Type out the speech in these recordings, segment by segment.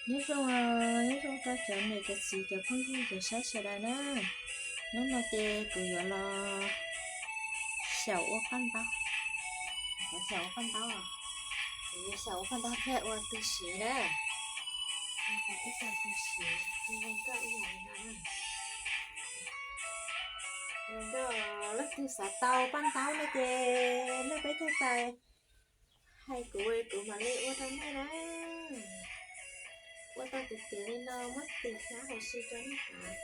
Nyob zoo, nyob zoo rau cov niam cov txiv cov phooj ywg cov saib sawv daws na. Hnub no ces kuv yuav los xyaum ua paj ntaub, kuv xyaum ua paj ntaub, kuv yuav xyaum ua paj ntaub thiab ua tu siav na. Ua tu siav, leej twg xav tau paj ntaub no ces noj peb caug tais hais kuv, kuv mam li ua rau nej na. Ua tau tiav tiav li no muab tis hlab huv si rau nej hav.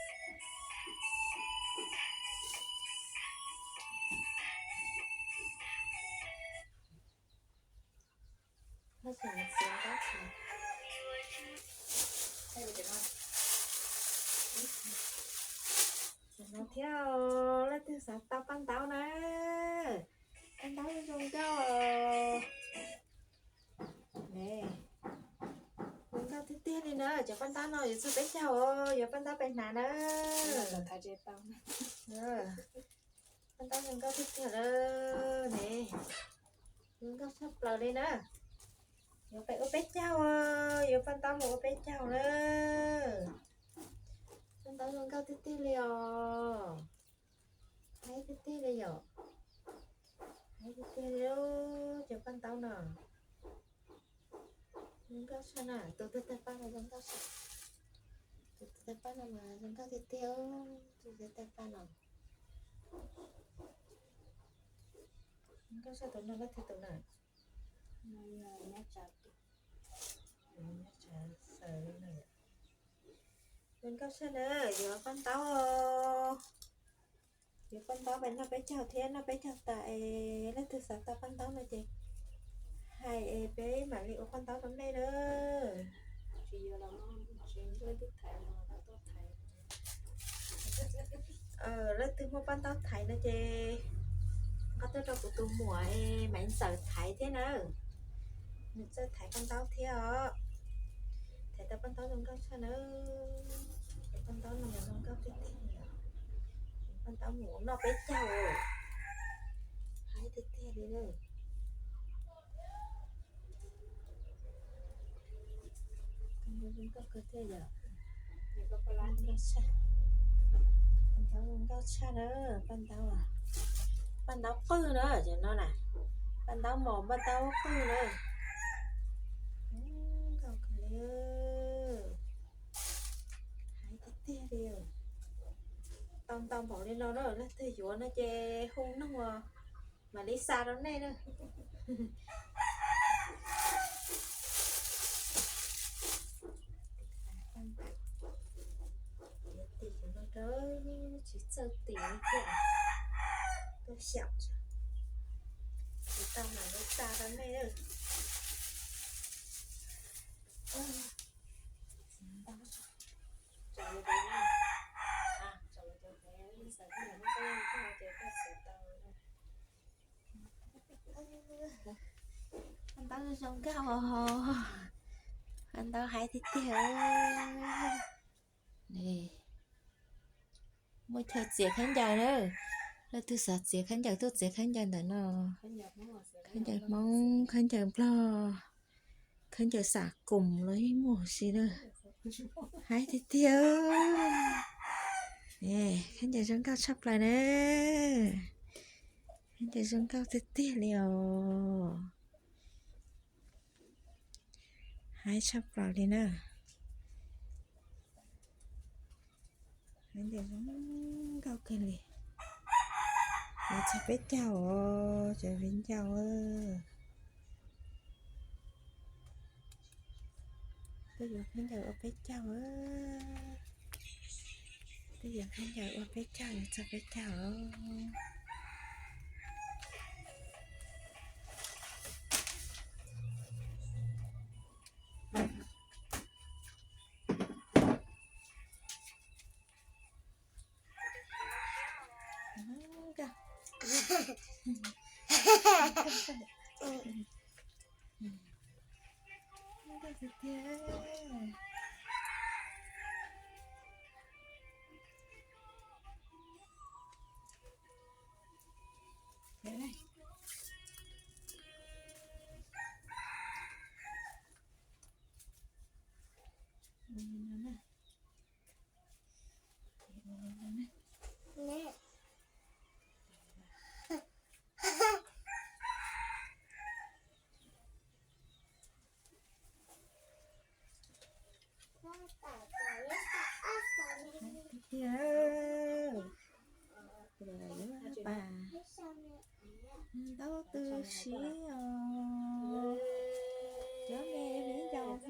Thiab leej twg xav tau paj ntaub na, paj ntaub zoo nkauj. Zoo nkauj tiag tiag li na, cov paj ntaub no yuav txog peb caug, yuav paj ntaub pem hnav na. Paj ntaub zoo nkauj tiag tiag lawm ne, zoo nkauj tshaj plaws li na. Yuav pem ua peb caug, yuav paj ntaub mus ua peb caug na. Paj ntaub zoo nkauj tiag tiag li os. Haib tiag tiag li yom. Haib tiag tiag li, cov paj ntaub no. Zoo nkauj tshaj na, tus tawg tawg paj no zoo nkauj tshaj. Tus tawg tawg paj no mas zoo nkauj tiag tiag, tus tawg tawg paj no. Zoo nkauj tshaj tus no, leej twg tus na? Zoo nkauj tshaj na, yuav paj ntaub, yuav paj ntaub pem noj peb caug thiab noj peb caug tas es leej twg xav tau paj ntaub no ces hais es peb mam li ua paj ntaub rau nej na. Leej twg muaj paj ntaub thaiv no ces nqa tuaj rau kuv tus muam es Maiv Ntxawm thaiv thiab na. Nws txawj thaiv paj ntaub thiab os. Thaiv tau paj ntaub zoo nkauj tshaj na. Cov paj ntaub no mas zoo nkauj tiag tiag li os. Paj ntaub mus noj peb caug, haib tiag tiag li na. Zoo nkauj kawg thiab yom. Paj ntaub zoo nkauj tshaj na, paj ntaub, paj ntaub qwj na, cov no na. Paj ntaub mos paj ntaub qwj na. Zoo nkauj kawg li. Haib tiag tiag li. Tau ntau npaum li no na, leej twg yuav no ces hu noog mam li xa rau nej na. Tim no rau, tsis txawj tim li thiab, tuaj xyaum, tsis tau mam li xa rau nej na. Paj ntaub zoo nkauj, paj ntaub haib tiag tiag. Muaj chaw txiav khaub ncaws na, leej twg xav txiav khaub ncaws tuaj txiav khaub ncaws ntawm no. Khaub ncaws Hmoob, khaub ncaws Nplog, khaub ncaws xam koom los yeej muaj huv si na. Haib tiag tiag. Khaub ncaws zoo nkauj tshaj plaws na. Khaub ncaws zoo nkauj tiag tiag li os. Haib tshaj plaws li na. Haib ntias zoo nkauj kawg li. Yuav txog peb caug os cov viv ncaus. Twb yuav khaub ncaws ua peb caug. Twb yuav khaub ncaws ua peb caug, yuav txog peb caug. Pas ntaub twb siv os. Cov me viv ncaus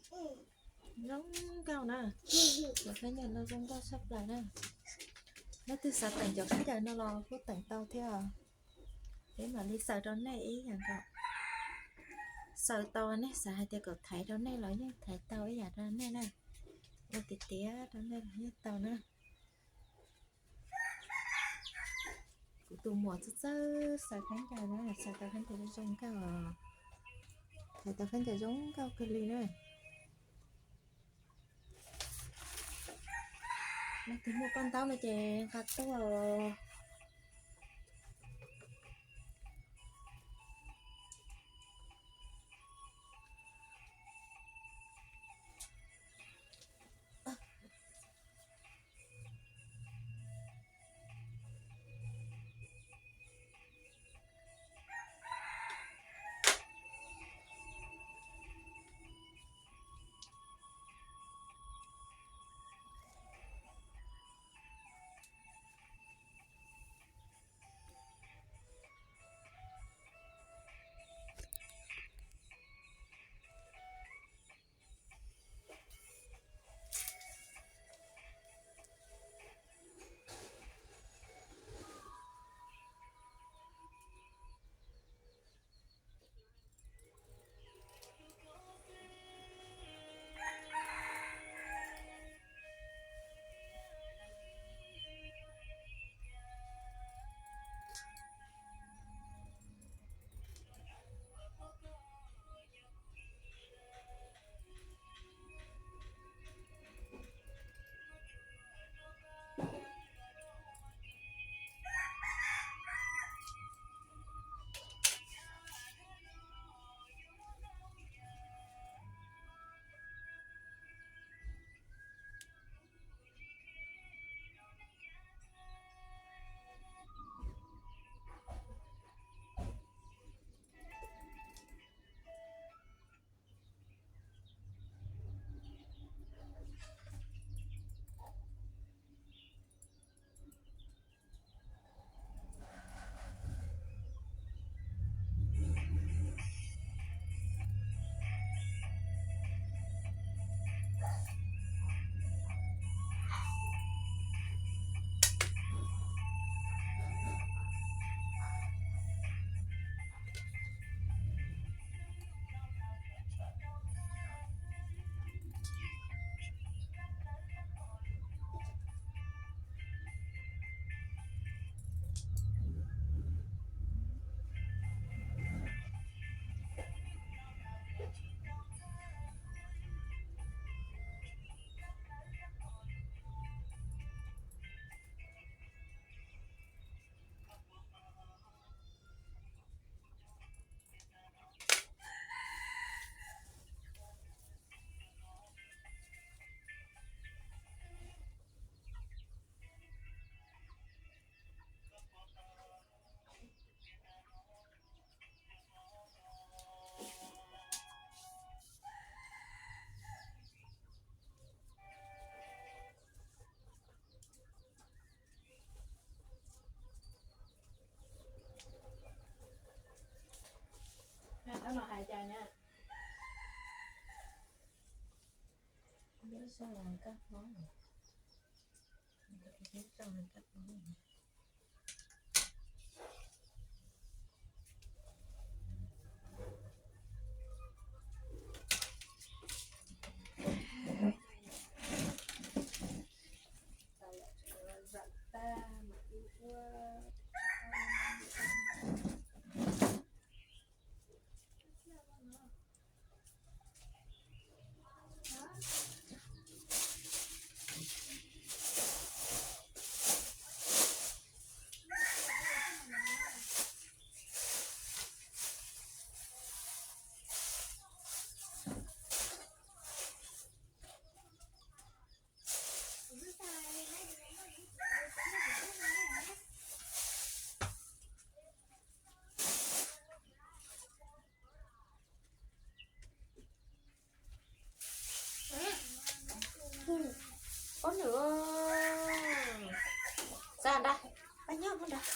Hmoob. Zoo nkauj na. Cov khaub ncaws no zoo nkauj tshaj plaws na. Leej twg xav teem cov khaub ncaws no los kuj teem tau thiab. Peb mam li xaws rau nej ib yam nkaus. Xaws tau nej xav hais tias kom thaiv rau nej los yeej thaiv tau ib yam rau nej na. Ua tiav tiav rau nej los yeej tau na. Kuv tus muam txawj txawj xaws khaub ncaws na, xaws tau khaub ncaws zoo nkauj os. Xaws tau khaub ncaws zoo nkauj kawg li na. Leej twg muaj paj ntaub no ces nqa tuaj.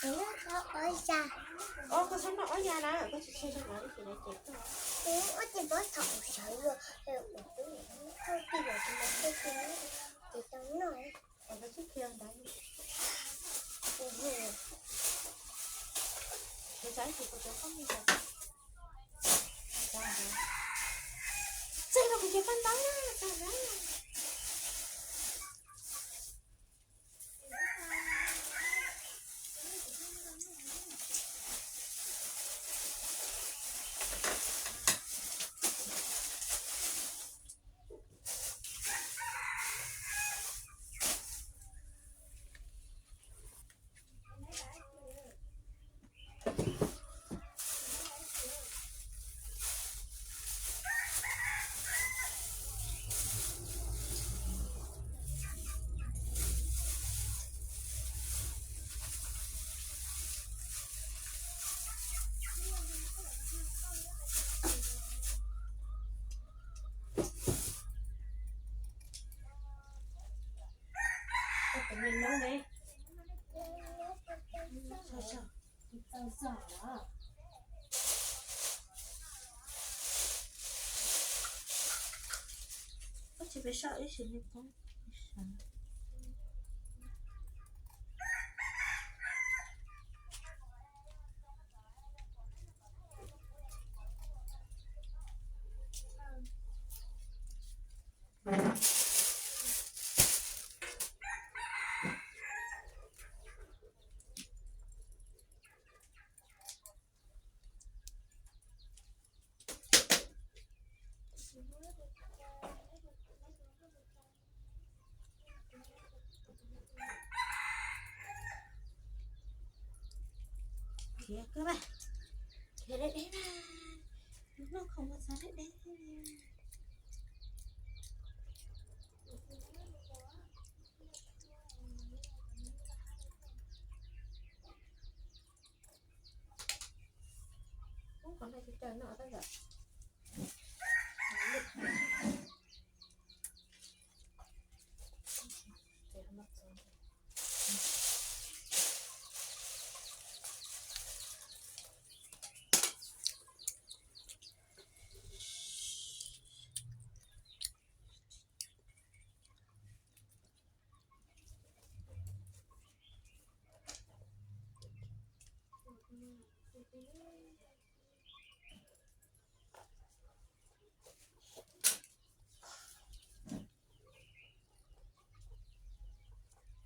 Kuv noj tau ob ya. Os, koj txhob noj ob ya na, koj tsis tseg rau kuv ib chim na ces koj. Kuv ua tsis paub thaum kuv sawv los, kuv twb noj tij los kuv noj tij ces tau noj. Kuv xav ib chim kuv cov qhob me ntawd. Tseg rau kuv cov paj ntaub na, tseg na. Koj tsis peb soj ib sim li poob. Khiav koj mas, khiav deb deb na, noj khoom mas xav deb deb thiab. Ub, qhov no tsis tawm no tab ntawm.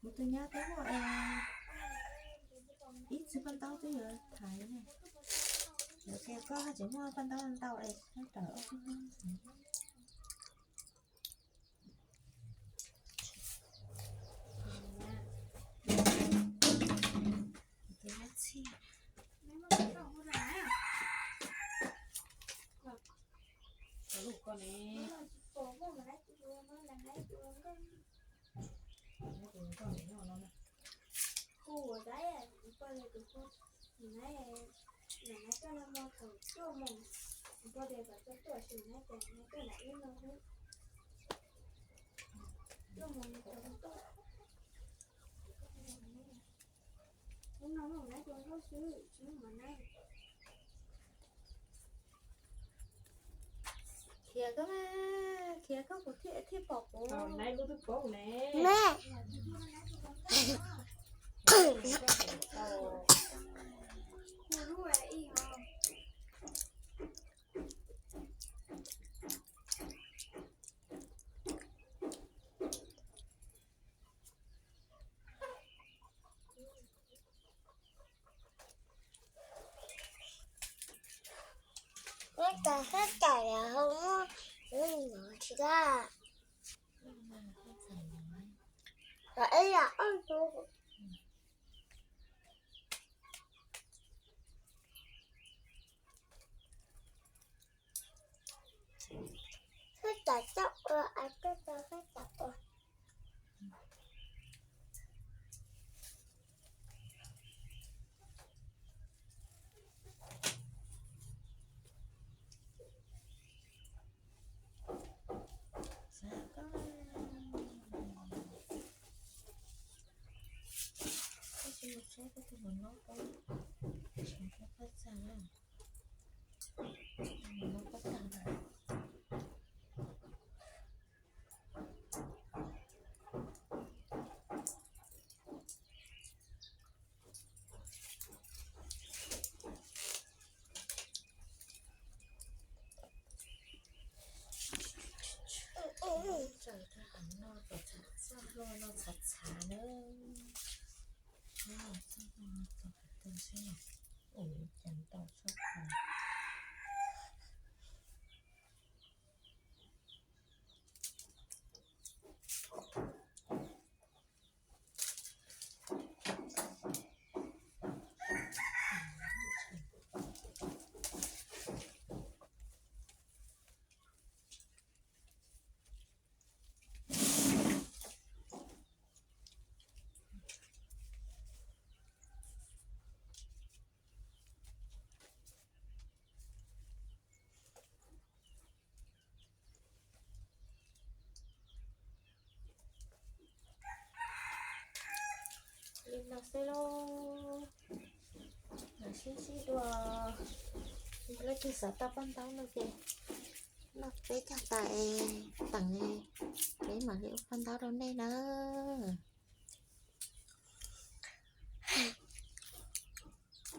Kuv tus nyab twb muaj ib txwm paj ntaub twb yuav thaiv ne. Lawv tias koj haj tseem muaj paj ntaub ntau es koj rawm ob peb hnub. Tus nyab txhij. Hu ua dab, kuv poj niam tus poj, nais, nais coj nais mos thaum cuaj moos, kuv poj niam kom coj tuaj tsis nais ces nais coj nram ib no xwb, cuaj moos thaum tuaj. Hnub no muaj nais tua nkauj xwb tsis muaj mov nais. Khiav koj mas, khiav koj kuv thiaj, thiaj pom kuv. Nais lub twb poob ne. Ub, tas sab tam yog hauv muab, ub, no tsis tas. Ib yam ob tug. Sab tam coj ua, a, coj tau sab tam ua. Xav koj, koj tsis mus tsheb koj tus Mus noj pob, mus noj pob tag na. Tsaws rau hauv no kom txhob txaj hlua no txhav txhav na. Txaj hlua no txog qhov twg seb, ua cas ntau tshaj plaws. Li no xwb lauj. Mam sib ntsib dua. Leej twg xav tau paj ntaub no ces noj peb caug tas es teem, peb mam li ua paj ntaub rau nej nawb.